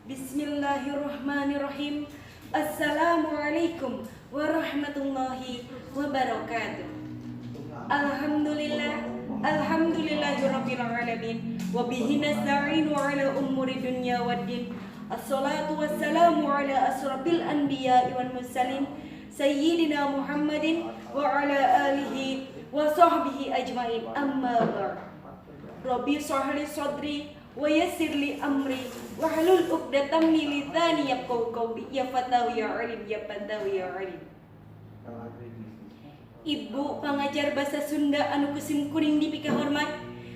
Bismillahirrahmanirrahim. Assalamualaikum warahmatullahi wabarakatuh. Alhamdulillah, alhamdulillahirabbil alamin, wa bihi nasta'inu ala umuri dunya waddin. Assalatu wassalamu ala asrafil anbiya'i wal mursalin sayyidina Muhammadin wa ala alihi wa sahbihi ajmain. Amma ba'd. Rabbi shrah li sadri wa yassir li amri wahlul 'uqdatam min lisani yafqahu qawli, ya fatahu ya alim, ya fatahu ya alim. Ibu pangajar bahasa Sunda anu ku sim kuring dipikahormat,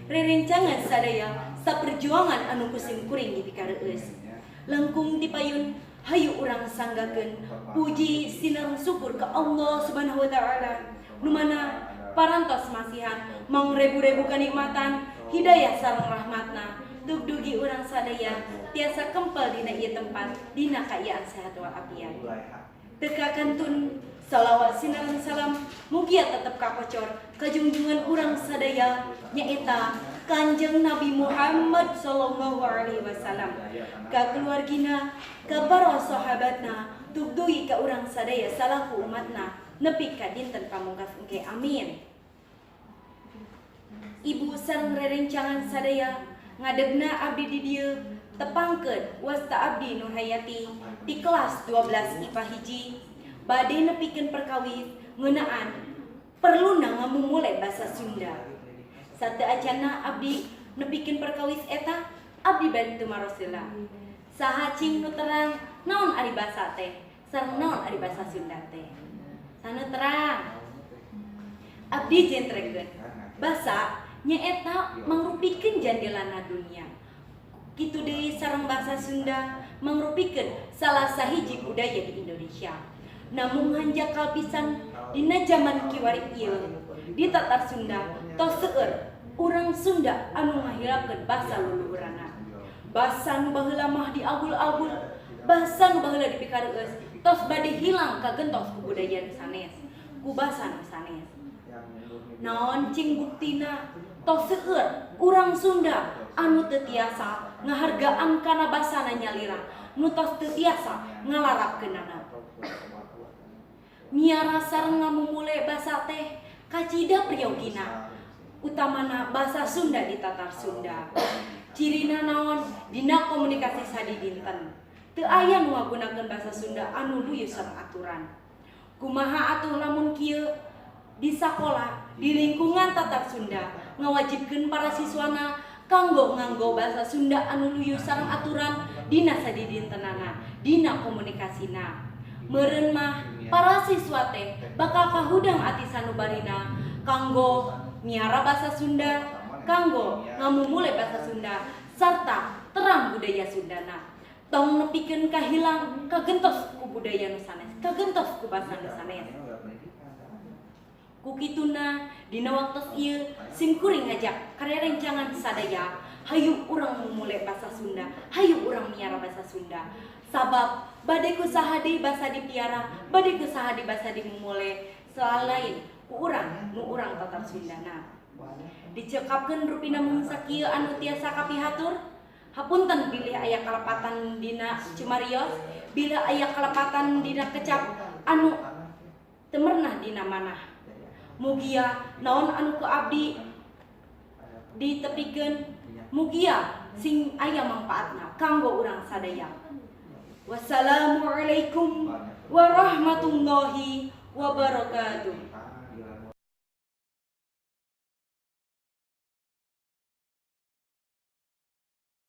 rerencangan sadaya saperjuangan anu ku sim kuring dipikareueus. Langkung tipayun, hayu urang sanggakeun puji sinareng syukur ka Allah Subhanahu wa Taala, nu mana parantos masihan mangrebu-rebu kanikmatan, hidayah sareng rahmatna, dug-dugi urang sadaya tiasa kempel dina ieu tempat dina kaayaan sehat walafiat. Teu kakantun, salawat sinareng salam mugia tetep kakocor kajungjungan urang sadaya, nyaeta Kanjeng Nabi Muhammad sallallahu alaihi wasallam, ka keluargina, ka para sahabatna, tugdugi ka urang sadaya salaku umatna nepi ka dinten pamungkas engke, amin. Ibu sareng rerencangan sadaya, ngadegna abdi di dieu tepangkeun wasta abdi Nurhayati di kelas 12 IPA 1, bade nepikeun perkawis ngeunaan perluna ngamumule basa Sunda. Sateuacanna abdi nepikeun perkawis eta, abdi bade tumaros heula. Saha cing nu terang naon ari basa teh sareng naon ari basa Sunda teh? Saha nu terang? Abdi jentrekeun. Basa nyaeta mangrupikeun jandelana dunia. Kitu deui sareng bahasa Sunda, mangrupikeun salah sahiji budaya di Indonesia. Namun hanjakal pisan dina zaman kiwari ieu di Tatar Sunda tos seueur urang Sunda anu ngahilangkeun basa luluhurana. Basa nu baheula mah diagul-agul, basa nu baheula dipikareueus, tos bade hilang kagentos ku budaya nu sanes, ku basa nu sanes. Naon cing buktina? Tos seueur urang Sunda anu teu tiasa ngahargaan kana basana nyalira, nu tos teu tiasa ngalarapkeunana. Miara sareng ngamumule basa teh kacida priyogina, utamana basa Sunda di Tatar Sunda. Cirina naon? Dina komunikasi sadidinten teu aya nu ngagunakeun basa Sunda anu luyu sareng aturan. Kumaha atuh lamun kieu? Di sakola di lingkungan Tatar Sunda ngawajibkeun para siswana kanggo nganggo bahasa Sunda anu luyu sareng aturan dina sadidintenana, dina komunikasina. Meureun mah para siswa teh bakal kahudang ati sanubarina kanggo miara bahasa Sunda, kanggo ngamumule bahasa Sunda sarta terang budaya Sundana, tong nepikeun kahilang kagentos ku budaya nu sanes, kagentos ku basa nu sanes. Ku kituna, dina waktos ieu sim kuring ngajak ka rerencangan sadaya, hayu urang mumule basa Sunda, hayu urang miara basa Sunda. Sabab bade ku saha deui basa dipiara, bade ku saha deui basa dimumule selain ku urang nu urang Tatar Sundana? Dicekapkeun rupina mung sakieu anu tiasa kapihatur. Hapunten bilih aya kalepatan dina cumarios, bilih aya kalepatan dina kecap anu teu merenah dina manah. Mugia naon anu ku abdi ditepikeun mugia sing aya mangpaatna kanggo urang sadaya. Wassalamualaikum warahmatullahi wabarakatuh.